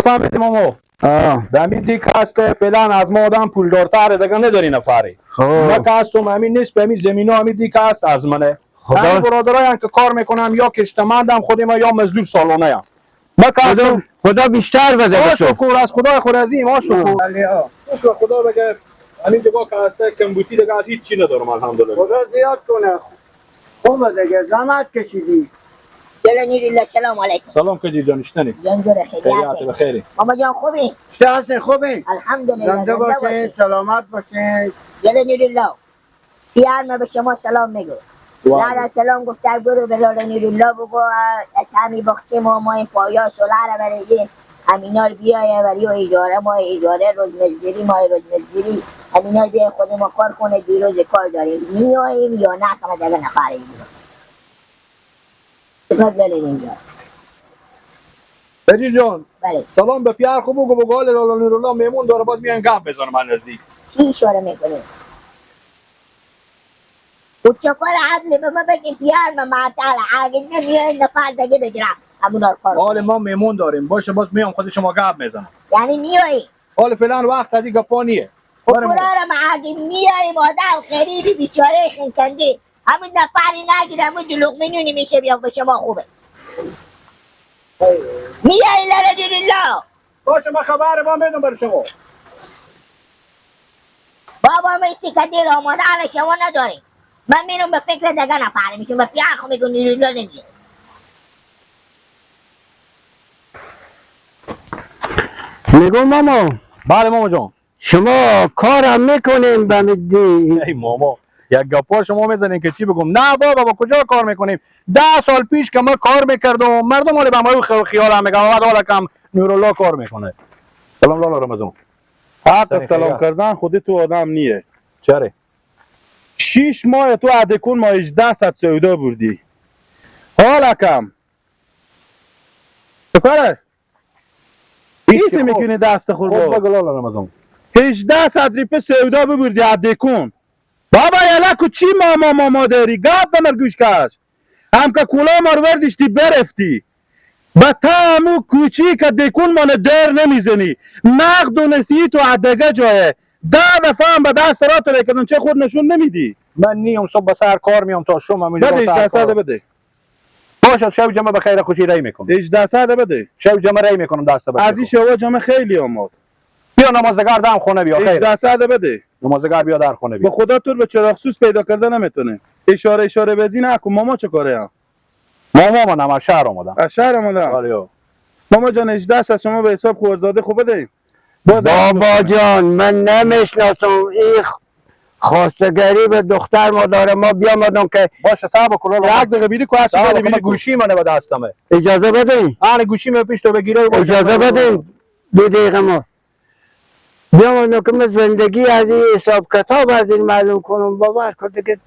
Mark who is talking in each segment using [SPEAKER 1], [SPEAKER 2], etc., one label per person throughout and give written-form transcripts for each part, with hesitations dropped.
[SPEAKER 1] فهمیدیم ماما. به همین دیک هست فعلا از ما آدم پولدارتره دیگه نداری نفری. ما که هستم همین نیست به همین زمینا همین دیک هست از منه. خدا برادرای که کار میکنم یا کشتمندم خود ما یا مزدور سالانه ام. ما که
[SPEAKER 2] خدا بیشتر بده به تو.
[SPEAKER 1] شکر از خدای خود عظیم ها شکر. شکر خدا بگه همین دیگه که هست کمبوتی دیگه از هیچ چی ندارم الحمدلله.
[SPEAKER 2] خدا زیاد کنه. خوبه دیگه زحمت کشیدی.
[SPEAKER 3] جلال سلام علیکم.
[SPEAKER 1] سلام کدی جان اشتنی.
[SPEAKER 3] جان خیریت
[SPEAKER 1] بخیری.
[SPEAKER 3] ماما جان خوبی؟
[SPEAKER 2] چه هستین خوبی؟
[SPEAKER 3] الحمدلله.
[SPEAKER 2] زنده باشین سلامت باشین.
[SPEAKER 3] جلال الله. پیار به شما سلام میگه. لالا سلام گفت برو به لالا نورالله بگو از همی بخچه ما این پایا سولار بریدیم همینا رو بیایه ولی اجاره ما اجاره روز مزدوری ما روز مزدوری همینا رو بیایه خود ما کار کنه دیروز کار داریم میاییم یا نه که ما دیگه نفریم چیکار داریم اینجا؟
[SPEAKER 1] بری جان
[SPEAKER 3] بله
[SPEAKER 1] سلام به پیار خوب بگو بگو لالا نورالله میمون داره باز میان گپ بزنه من نزدیک
[SPEAKER 3] چی اشاره میکنیم؟ و چکار عدل به ما بگیم پیار ما معطل عاقل نمیای نفر دیگه بگیرم همون رو کار
[SPEAKER 1] حال ما میمون داریم باشه باز میام خود شما گپ میزنم
[SPEAKER 3] یعنی میایی
[SPEAKER 1] حال فعلا وقت از این گپا نیه
[SPEAKER 3] برارم عاقل میاییم آدم غریبی بیچاره خنکنده همون نفری نگیر همون دلوق منونی میشه بیا به شما خوبه میایی لرا
[SPEAKER 1] باشه من خبر ما میدم برای شما
[SPEAKER 3] بابا میسی که دیر آماده شما نداریم من میرم به فکر دیگه نفر میشم به پیار خو میگم نورالله نمیاد.
[SPEAKER 2] میگم ماما.
[SPEAKER 1] بله ماما جان
[SPEAKER 2] شما کارم میکنیم به
[SPEAKER 1] ای ماما یک گپا شما میزنین که چی بگم؟ نه بابا با کجا کار میکنیم؟ 10 سال پیش که ما کار میکردم مردم حالا به ما خیال میگم بعد حالا کم نورالله کار میکنه. سلام لالا رمضان.
[SPEAKER 4] حق سلام کردن خودت تو آدم نیه.
[SPEAKER 1] چرا؟
[SPEAKER 4] 6 ماه تو عدکون ما 18 صد سودا بردی. حالا کم تو کاره؟ هیچ نمیکنی دست خور
[SPEAKER 1] با گلال رمضان
[SPEAKER 4] 18 صد ریپه سودا ببردی عدکون. بابا یلکو چی ماما ماما داری؟ گپ به مر گوش کش. هم که کلا مار وردشتی برفتی به تامو کوچی که دکون مانه در نمیزنی نقد و نسی تو عدگه جایه 10 دفعه هم به دست را تو بکردم چه خود نشون نمیدی.
[SPEAKER 1] من نیم صبح سر کار میام تا شام همینجا
[SPEAKER 4] بده 18 صد بده.
[SPEAKER 1] باشه شب جمعه به خیر خوشی رای میکنم.
[SPEAKER 4] 18 صد بده.
[SPEAKER 1] شب جمعه رای میکنم دست بده.
[SPEAKER 4] از این شوا جمعه خیلی آمد.
[SPEAKER 1] بیا نمازگار دم خونه بیا خیر.
[SPEAKER 4] 18 صد بده.
[SPEAKER 1] نمازگار بیا در خونه بیا.
[SPEAKER 4] به خدا تو به چراغ سوز پیدا کرده نمیتونه. اشاره اشاره بزی نکن ماما چه کاره هم؟
[SPEAKER 1] ماما منم از شهر آمدم.
[SPEAKER 4] از شهر آمدم.
[SPEAKER 1] آره
[SPEAKER 4] ماما جان 18 صد شما به حساب خورزاده خوب بده.
[SPEAKER 2] بابا جان من نمیشناسم این خواستگری به دختر ما داره ما بیامدم که
[SPEAKER 1] باشه صاحب کلال
[SPEAKER 4] یک دقیقه بیری کو هرچی بری بیری
[SPEAKER 1] گوشی منه به دستمه.
[SPEAKER 2] اجازه بدین
[SPEAKER 1] آره گوشی من پیش تو بگیره.
[SPEAKER 2] اجازه بدین 2 دقیقه ما بیامدم که من زندگی از این حساب کتاب از این معلوم کنم. باور کن دیگه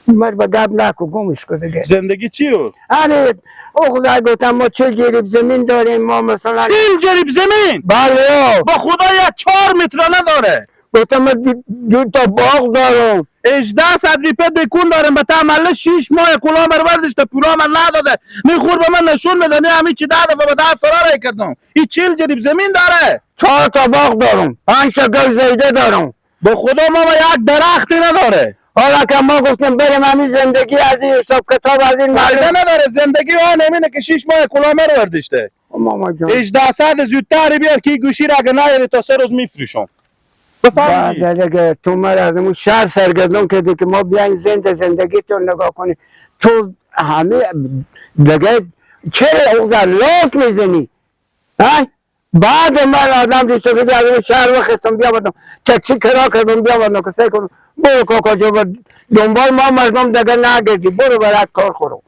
[SPEAKER 2] مر به گپ نکن گمش کن دیگه.
[SPEAKER 4] زندگی چی بود؟
[SPEAKER 2] آره او خدا گفتم ما 40 جریب زمین داریم ما مثلا
[SPEAKER 4] 40 جریب زمین؟
[SPEAKER 2] بله
[SPEAKER 4] با خدا یک 4 متر نداره.
[SPEAKER 2] گفتم من 2 تا باغ دارم
[SPEAKER 4] 18 صد ریپه دکون دارم به تعمله 6 ماه کلا مر برداشته پولا من نداده میخور به من نشون میده نه همین چی 10 دفعه به دست را رای کردم. این 40 جریب زمین داره.
[SPEAKER 2] 4 تا باغ دارم 5 تا گل زیده دارم.
[SPEAKER 4] به خدا ماما یک درختی نداره.
[SPEAKER 2] حالا که ما گفتیم بریم همین زندگی از این حساب کتاب از این
[SPEAKER 4] فایده نداره زندگی آن همینه که 6 ماه کلا مر برداشته.
[SPEAKER 2] ماما جان
[SPEAKER 4] 18 صد زودتر بیار که گوشی را اگه نیاری تا 3 روز میفروشم.
[SPEAKER 2] بعد دیگه تو مرا از اون شهر سرگردون کردی که ما بیاین زنده زندگی تو نگاه کنی. تو همه دیگه چرا اوزار لاف میزنی؟ ها؟ بعد من آدم ریشه بده از اون شهر بخستم بیامدم تاکسی کرا کردم بیامدم که سعی کنم برو کاکا جو دنبال ما مردم دیگه نگردی برو برات کار خورم.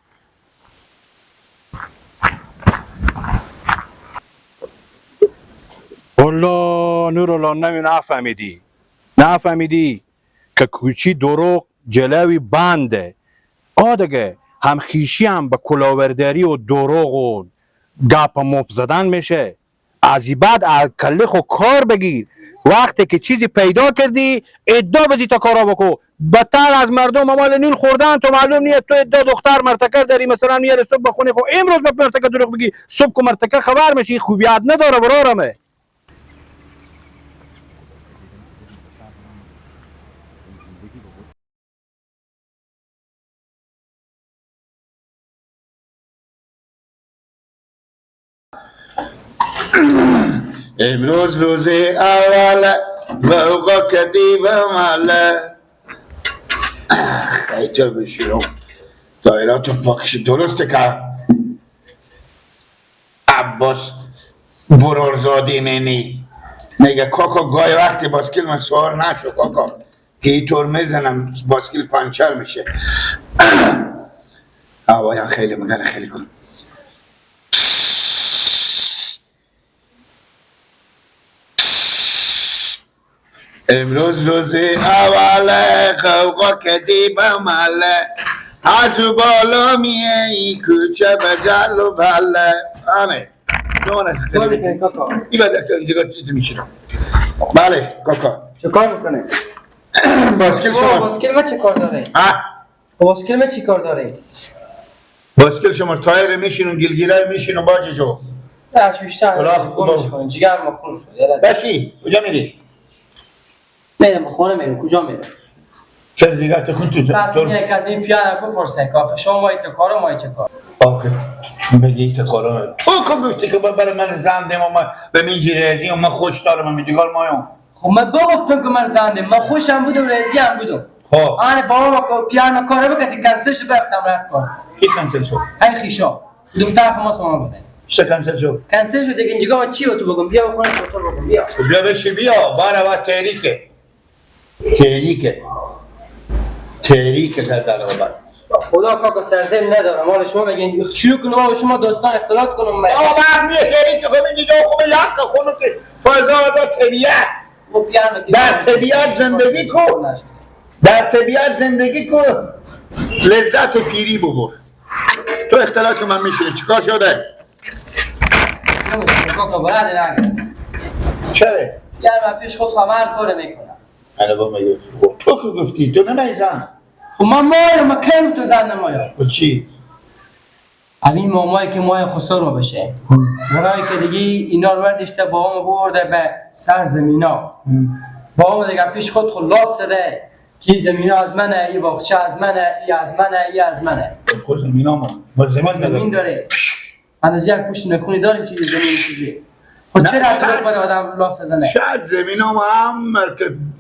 [SPEAKER 1] والله نورالله نمی نفهمیدی نفهمیدی که کوچی دروغ جلوی بنده. آ دیگه هم خیشی هم به کلاورداری و دروغ و گپ مپ زدن میشه. از این بعد از کله خو کار بگیر. وقتی که چیزی پیدا کردی ادعا بزی تا کارا بکو. بدتر از مردم مال نون خوردن تو معلوم نیست. تو ادعا دختر مرتکه داری مثلا میاره صبح بخونی، خب امروز به مرتکه دروغ بگی صبح کو مرتکه خبر میشی، خوبیات نداره برارمه.
[SPEAKER 5] امروز روز اول موقع کدیب ماله. خیلی بشیرم دایراتون پاکش درسته که عباس برارزادی منی میگه کاکا گاهی وقتی باسکیل من سوار نشو کاکا که اینطور میزنم باسکیل پنچر میشه. هوایم خیلی مگره خیلی کنم. امروز روز اول قوقا کدیب ماله از بالا میه ای کوچه به جل و بله. آنه
[SPEAKER 6] کار میکنی کاکا؟
[SPEAKER 5] این بعد اینجا چیزی میشینم. بله کاکا
[SPEAKER 6] چه کار میکنه؟
[SPEAKER 5] باسکل شما
[SPEAKER 6] باسکل ما چه کار داره؟ باسکل ما چی کار داره؟
[SPEAKER 5] باسکل شما تایر میشینون گلگیرای میشینون باجه جو
[SPEAKER 6] نه بیشتر گمش کنین جگر ما خون شد.
[SPEAKER 5] بشی کجا میری؟
[SPEAKER 6] میرم خونه میرم. کجا میرم؟
[SPEAKER 5] چه زیرت خون تو
[SPEAKER 6] پس یک از این پیانه بپرسه که آخه شما مایی تو کارو مایی چه کار؟
[SPEAKER 5] آخه بگی تو کارو تو که گفتی که برای من زنده ما به من رزی و من خوش دارم من دیگار مایم.
[SPEAKER 6] خب من بگفتم که من زنده من خوشم بودم رزی هم بودم.
[SPEAKER 5] خب
[SPEAKER 6] آره بابا پیانه کارو بکتی کنسل شد رفتم رد کار.
[SPEAKER 5] کی کنسل شد؟
[SPEAKER 6] همین خیشا دختر خماس ما بوده.
[SPEAKER 5] چه کنسل شد؟
[SPEAKER 6] کنسل شد دیگه. اینجا چی تو بگم؟ بیا بخونه تو بگم بیا.
[SPEAKER 5] بیا بشی بیا بارا با تحریکه تحریکه تحریکه در آباد.
[SPEAKER 6] خدا کاکا سردل ندارم مال شما بگین شروع کنم با شما دوستان اختلاط کنم. من
[SPEAKER 5] آقا برمیه تحریک خب اینجا خوبه یک خونو که فضا دا طبیعت در طبیعت زندگی کن، در طبیعت زندگی کن لذت پیری ببر. تو اختلاط من میشینی چیکار شده؟
[SPEAKER 6] کاکا برادر نگه
[SPEAKER 5] چرا؟
[SPEAKER 6] یه من پیش خود خبر کار میکنم.
[SPEAKER 5] انا با میگه تو که گفتی تو نمیزن.
[SPEAKER 6] خب من مایم ما کی تو زن نمایم؟
[SPEAKER 5] و چی؟
[SPEAKER 6] همین مامایی که مای خسرو بشه برای که دیگه اینا رو برداشته بابامو برده به سر زمینا. بابام دیگه پیش خود خلاف زده که زمینا از منه، این باغچه از منه، این از منه، این از منه.
[SPEAKER 5] خب زمینا ما
[SPEAKER 6] زمین داره. اندازه یک پشت نخونی داریم چیزی زمین چیزی. خب چرا دروغ باید آدم لاف بزنه؟
[SPEAKER 5] شاید زمین هم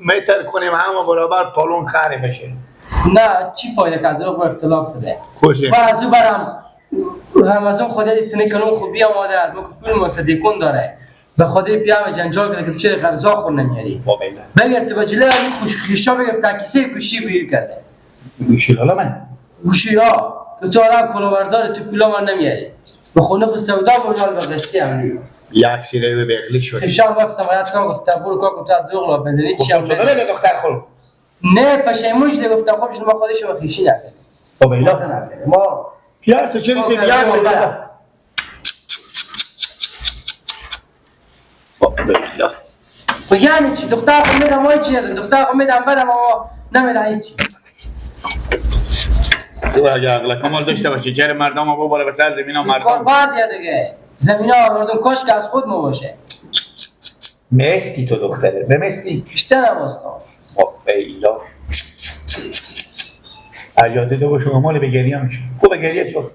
[SPEAKER 5] متر کنیم هم برابر پالون خره بشه.
[SPEAKER 6] نه چی فایده که دروغ بر اختلاف زده. و از او برم رمضان خدای تنه کنون خوبی آماده است. ما که پول مصدقون داره. به خدای پیام جنجال کرده که چرا غذا خور نمیاری؟ بگرد تو به جلوی خوش خیشا بگرد تا کیسه گوشی بگیر کرده.
[SPEAKER 5] گوشی لالا من؟
[SPEAKER 6] گوشی ها که تو آدم کلاهبردار تو پولا من نمیاری. به خونه خود سودا بردار به قسطی هم نمیاری.
[SPEAKER 5] یک سیره به بغلی شد.
[SPEAKER 6] خیشا وقت باید کار گفته برو کار گفته دروغ لا بزنی چی هم
[SPEAKER 5] تو نمیده دختر خور.
[SPEAKER 6] نه پشیمون شده گفتم خب شد ما خودش رو خیشی نکردیم.
[SPEAKER 5] خب اینا
[SPEAKER 6] ما
[SPEAKER 5] پیار تو چرا که بیار بده؟
[SPEAKER 6] خب یعنی چی؟ دختر خود میدم ما هیچی ندارم. دختر خود میدم بدم اما نمیدم هیچی.
[SPEAKER 5] تو اگه عقل کمال داشته باشی چرا مردم ها ببره به سر زمین ها مردم
[SPEAKER 6] کار بعد یا دیگه زمین ها مردم کاش که از خود ما باشه.
[SPEAKER 5] مستی تو دختره بمستی
[SPEAKER 6] بیشتر هم هستم.
[SPEAKER 5] خب ایلا اجازه تو با شما مال به گریه میشه. خوب به گریه شد.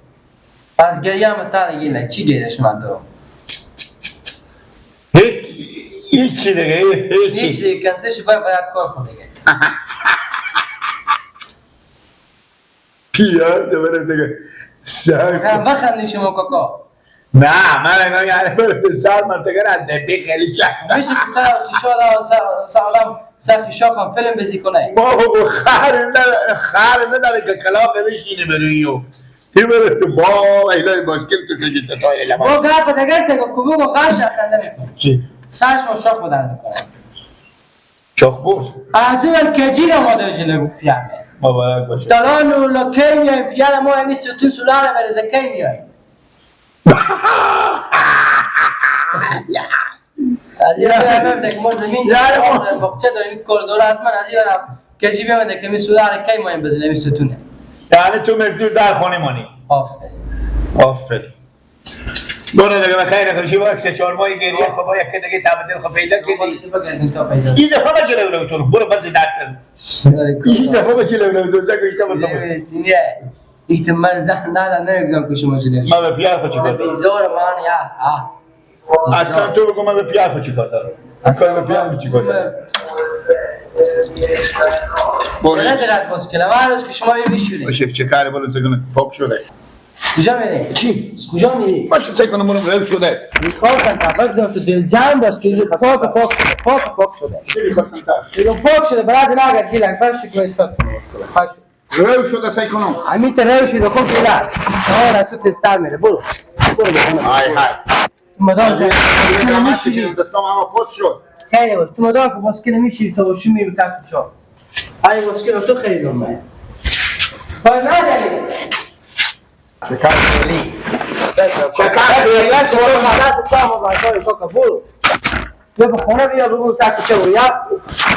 [SPEAKER 6] از گریه هم تر گیره چی گریه شما تو؟
[SPEAKER 5] هیچ دیگه
[SPEAKER 6] هیچ دیگه کنسل شو باید کار خود دیگه.
[SPEAKER 5] پیار دوباره دیگه سر
[SPEAKER 6] بخندی شما کاکا.
[SPEAKER 5] نه من اینا یعنی برده سر مرتگه را دبی خیلی کرد.
[SPEAKER 6] میشه که سر خیشا آدم سر خیشا خواهم فیلم بزی کنه.
[SPEAKER 5] ما خر نداره که کلاق بشینه برویو. این برده با ایلای باسکل تو سگی ستای لبا.
[SPEAKER 6] با گرد دیگه سگو کبوگو قرش اخنده میکنه.
[SPEAKER 5] چی؟
[SPEAKER 6] سرش رو شاخ بدن میکنه.
[SPEAKER 5] شاخ بوز؟
[SPEAKER 6] از اون کجی را ماده جلو پیامه.
[SPEAKER 5] مبارک باشه.
[SPEAKER 6] تالان و لکی میای پیاله ما همی ستون سولاره برزه کی میای. از این برم که ما زمین باغچه داریم کار داره از من از این برم کجی بیامده که می سوله کی ما بزنیم می ستونه.
[SPEAKER 5] یعنی تو مزدور در خانه مانی.
[SPEAKER 6] آفرین.
[SPEAKER 5] آفرین. برو دیگه بخیر خوشی با 3-4 ماه گریه خب با یک دیگه تبدیل خب پیدا کردی. این دفعه ما جلو رو تو برو باز درس. این دفعه ما جلو رو تو زنگ ایشتا برو.
[SPEAKER 6] سینه احتمال زن نه نمیگذارم که شما جلو.
[SPEAKER 5] ما به پیار خود چیکار دارم؟
[SPEAKER 6] بیزار من یا
[SPEAKER 5] اصلا تو بگو من به پیار خود چیکار دارم؟ کار به پیار چیکار دارم؟
[SPEAKER 6] نه درد مشکل من که شما میشورید.
[SPEAKER 5] باشه چه کاری بالا سکنه پاک شده.
[SPEAKER 6] کجا میری؟
[SPEAKER 5] چی؟
[SPEAKER 6] کجا میری؟
[SPEAKER 5] باشه سکنه مرم رو شده.
[SPEAKER 6] میخواستم تا بگذار تو دل جمع باش که پاک پاک شده پاک پاک شده.
[SPEAKER 5] چی میخواستم تا؟
[SPEAKER 6] میگم پاک شده برات نگرد گیلک باش که استاد پاک شده.
[SPEAKER 5] رو شده سکنه.
[SPEAKER 6] همین رو شده خوب گیلک. آه رسو تستر میره برو. برو بخونه.
[SPEAKER 5] های های.
[SPEAKER 6] مدام
[SPEAKER 5] دستام اما پست شد.
[SPEAKER 6] خیلی باش تو مدام که مشکل میشی تا باشی میری تحت چا. ای مشکل تو خیلی نومه. باز نداری.
[SPEAKER 5] چه کار خیلی چه کار خیلی
[SPEAKER 6] برو بیا به خونه بیا بگو تحت چه برو یا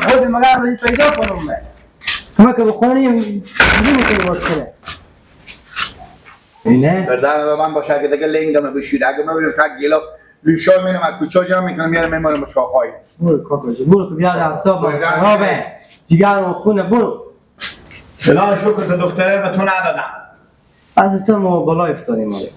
[SPEAKER 6] خود مگر باید پیدا کنم من تو که به خونه نمی‌تونی مشکله اینه
[SPEAKER 5] بردن من باشه اگه دیگه لنگم بشید اگه من برم تا گیلا ریشای منم از کوچه جمع میکنم میارم میمارم شاخهای
[SPEAKER 6] برو کاکا جون برو که بیاد اعصاب خرابه جیگرم خونه برو
[SPEAKER 5] سلام شکر تو دختره به تو ندادم
[SPEAKER 6] از تو ما بالا افتادیم.